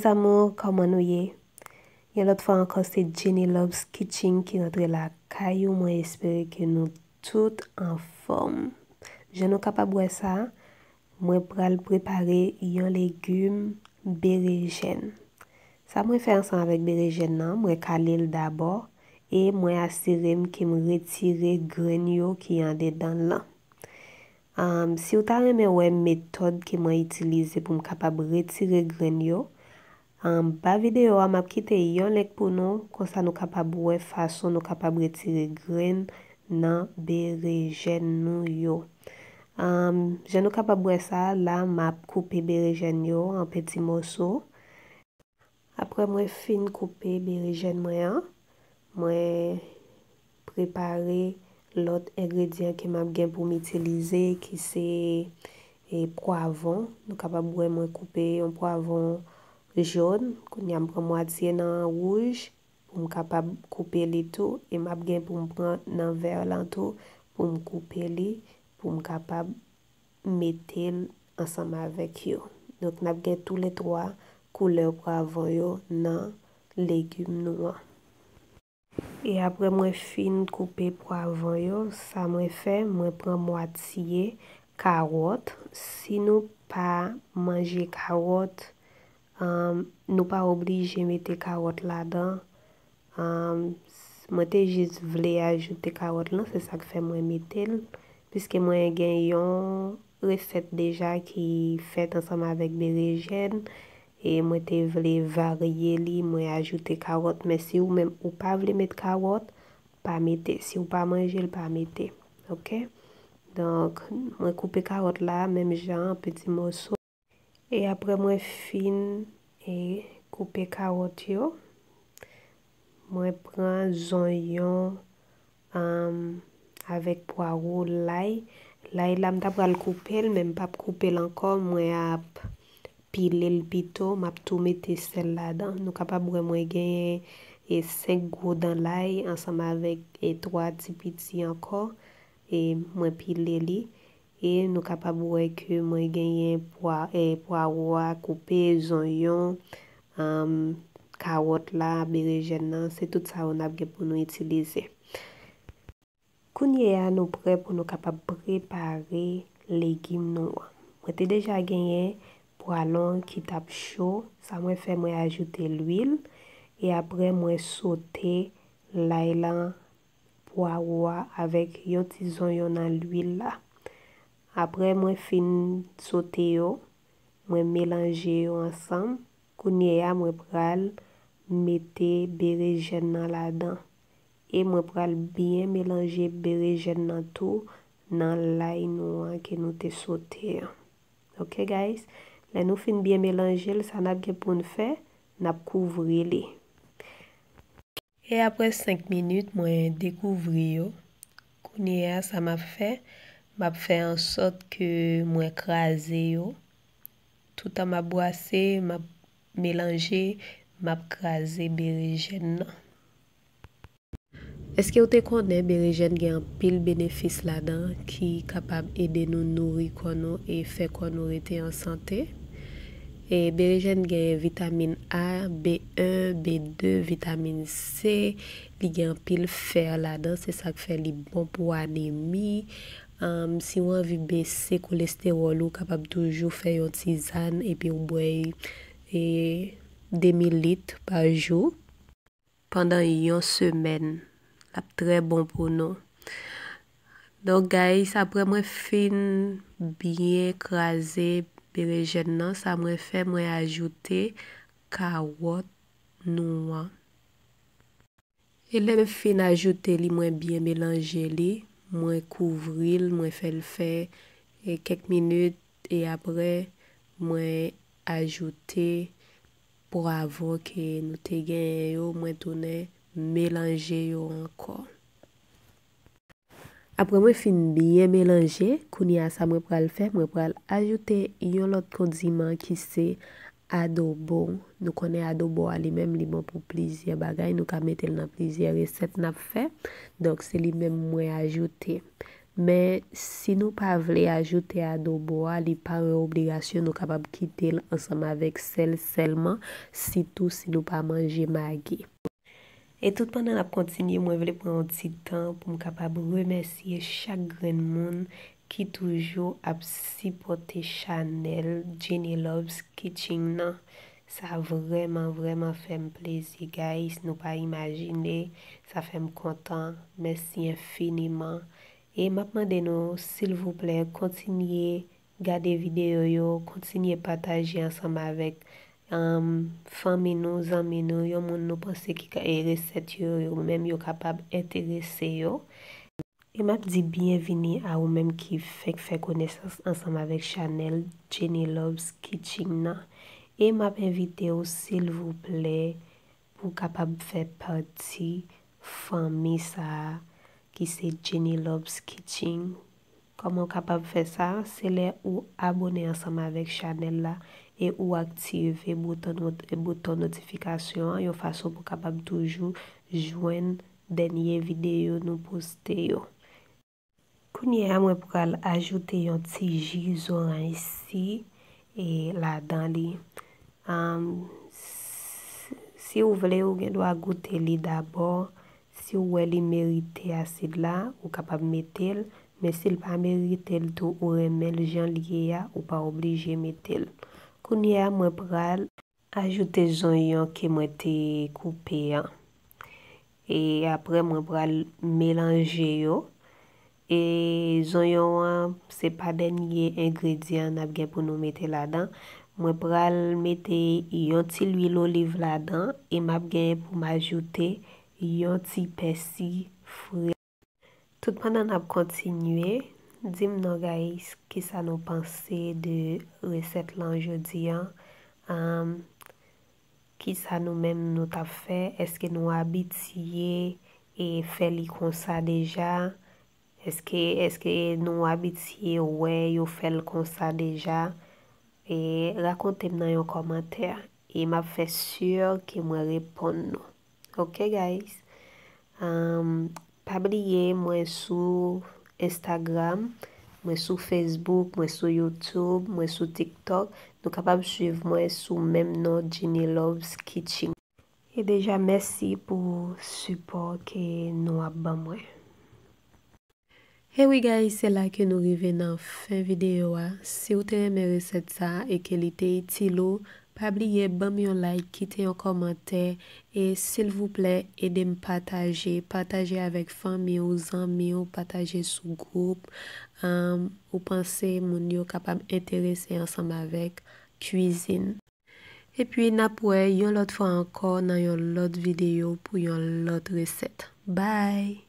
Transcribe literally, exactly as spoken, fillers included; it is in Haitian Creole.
Mes amours, kòman nou ye? Yon lòt fwa ankò, se Jenny Loves Kitchen ki rantre lakay ou. Mwen espere ke nou tout anfòm. Jan nou kapab wè sa, mwen pral prepare yon legim berejèn. Sa mwen fè ansanm avèk berejèn nan, mwen kale l dabò e mwen asire m ke m retire grenn yo ki andedan l lan. Um, si w ta renmen wè metòd ke mwen itilize pou m kapab retire grenn yo, anba videyo a, m ap kite yon link pou nou, konsa nou kapab wè fason nou kapab retire grenn nan berejèn nou yo. Um, jan nou kapab wè sa, la m ap koupe berejèn yo an peti moso. Apre mwen fin koupe berejèn mwen an, mwen prepare lòt engredyan ke m ap gen pou m itilize, ki se, e, pwavon. Nou kapab wè mwen koupe yon pwavon jòn. Kounye a m pran mwatye nan wouj pou m kapab koupe li tou. E m ap gen pou m pran nan vè lan tou pou m koupe li, pou m kapab mete l ansanm avèk yo. Donk, n ap gen toulètwa koulè pwavon yo nan legim nou an. E apre mwen fin koupe pwavon yo, sa mwen fè, mwen pran mwatye kawòt. Si nou pa manje kawòt, um, nou pa oblije mete kawòt ladan. Um, mwen te jis vle ajoute kawòt lan, se sa k fè mwen mete l. Piske mwen gen yon resèt deja ki fèt ansanm avèk berejèn, e mwen te vle varye li, mwen ajoute kawòt. Men si ou menm ou pa vle met kawòt, pa mete. Si ou pa manje l, pa mete. Oke? Donk, mwen koupe kawòt la menm jan, an peti moso. E apre mwen fin, e, koupe kawòt yo, mwen pran zonyon, um, avèk pwawo, lay. Lay la, m ta pral koupe l, men m p ap koupe l ankò. Mwen ap pile l pito. M ap tou mete sèl ladan. Nou kapab wè mwen genyen, e, senk gwo dan lay ansanm avèk, e, twa ti piti ankò. E mwen pile li. E nou kapab wè ke mwen genyen pwa, e, pwawo a koupe, zonyon, um, kawòt la, berejèn nan, se tout sa yo n ap gen pou nou itilize. Kounye a, nou prè pou nou kapab prepare legim nou an. Mwen te deja genyen pwalon ki t ap cho. Sa mwen fè, mwen ajoute lwil. E apre, mwen sote lay lan, pwawo a avèk yon ti zonyon nan lwil la. Apre mwen fin sote yo, mwen melanje yo ansanm. Kounye a, mwen pral mete berejèn nan ladan. E mwen pral byen melanje berejèn nan tou nan lay nou an ke nou te sote an. Oke, guys? Lè nou fin byen melanje l, sa n ap gen pou n fè, n ap kouvri li. E apre senk minit, mwen dekouvri yo. Kounye a, sa m ap fè, m ap fè an sòt ke mwen kraze yo. Toutan m ap bwase, m ap melanje, m ap kraze berejèn nan. Èske w te konnen berejèn gen anpil benefis ladan ki kapab ede nou nouri kò nou e fè kò nou rete an sante? E berejèn gen vitamin A, B en, B de, vitamin C, li gen anpil fè ladan, se sa k fè li bon pou anemi. Anm, si w anvi bese kolestewòl ou, w kapab toujou fè yon tizàn epi w bwè, e, demi lit pa jou pandan yon semèn. L ap trè bon pou nou. Donk, guys, apre mwen fin byen kraze berejèn nan, sa mwen fè, mwen ajoute kawòt nou an. E lè m fin ajoute li, mwen byen melanje li, mwen kouvri l, mwen fè l fè, e, kèk minit, e apre, mwen ajoute pwavwon ke nou te genyen yo, mwen tounen melanje yo ankò. Apre mwen fin byen melanje, kounye a sa mwen pral fè, mwen pral ajoute yon lòt kondiman ki se adobo. Nou konnen adobo a li menm, li bon pou plizyè bagay, nou ka mete l nan plizyè resèt n ap fè. Donk, se li menm mwen ajoute. Men, si nou pa vle ajoute adobo a, li pa yon obligasyon, nou kapab kite l ansanm avèk sèl sèlman, sitou si nou pa manje magi. E tout pandan n ap kontinye, mwen vle pran yon ti tan pou m kapab remèsye chak grenn moun ki toujou ap sipòte chanèl Jenny Loves Kitchen nan. Sa vrèman, vrèman fè m plezi, guys. Nou pa imajine, sa fè m kontan. Mèsi enfiniman. E m ap mande nou, silvouplè, kontinye gade videyo yo, kontinye pataje ansanm avèk, um, fanmi nou, zanmi nou, yon moun nou panse ki ka, e resèt yo, yo menm yo kapab enterese yo. E m ap di byenvini a ou menm ki fenk fè konesans ansanm avèk chanèl Jenny Loves Kitchen nan. E m ap envite w, silvouplè, pou w kapab fè pati fanmi sa a ki se Jenny Loves Kitchen. Kòman w kapab fè sa? Se lè ou abone ansanm avèk chanèl la e ou aktive bouton not-, bouton notifikasyon an yon fason pou w kapab toujou jwenn dènye videyo nou poste yo. Kounye a, mwen pral ajoute yon ti ji zoranj si, e, ladan li. Am, s-, si w vle, ou gen dwa goute li dabò. Si w wè li merite asid la, ou kapab mete l. Men si l pa merite l tou, ou renmen l jan l ye a, ou pa oblije mete l. Kounye a, mwen pral ajoute zonyon ke mwen te koupe an. E apre, mwen pral melanje yo. E zonyon an, se pa dènye engredyan n ap gen pou nou mete ladan. Mwen pral mete yon ti lwil oliv ladan e m ap gen pou m ajoute yon ti pèsi fre. Tout pandan n ap kontinye, di m non, guys, kisa nou panse de resèt lan jodi an? Am, kisa nou menm nou t ap fè? Èske nou abitye e fè li konsa deja? Èske, èske nou abitye wè yo fè l konsa deja? E rakonte m nan yon kòmantè. E m ap fè si ke mwen reponn nou. Ok, guys? Am, pa bliye, mwen sou Instagram, mwen sou Facebook, mwen sou YouTube, mwen sou TikTok. Nou kapab swiv mwen sou menm non, Jenny Loves Kitchen. E deja, mèsi pou sipò ke nou ap ban mwen. E wi, guys, se la ke nou rive nan fen videyo a. Si w te renmen resèt sa a e ke li te itil ou, pa bliye ban m yon like, kite yon kòmantè e, silvouplè, ede m pataje. Pataje avèk fanmi w, zanmi w, pataje sou gwoup, um, ou panse moun yo kapab enterese ansanm avèk kwizin. Epi n ap wè yon lòt fwa ankò nan yon lòt videyo pou yon lòt resèt. Bye!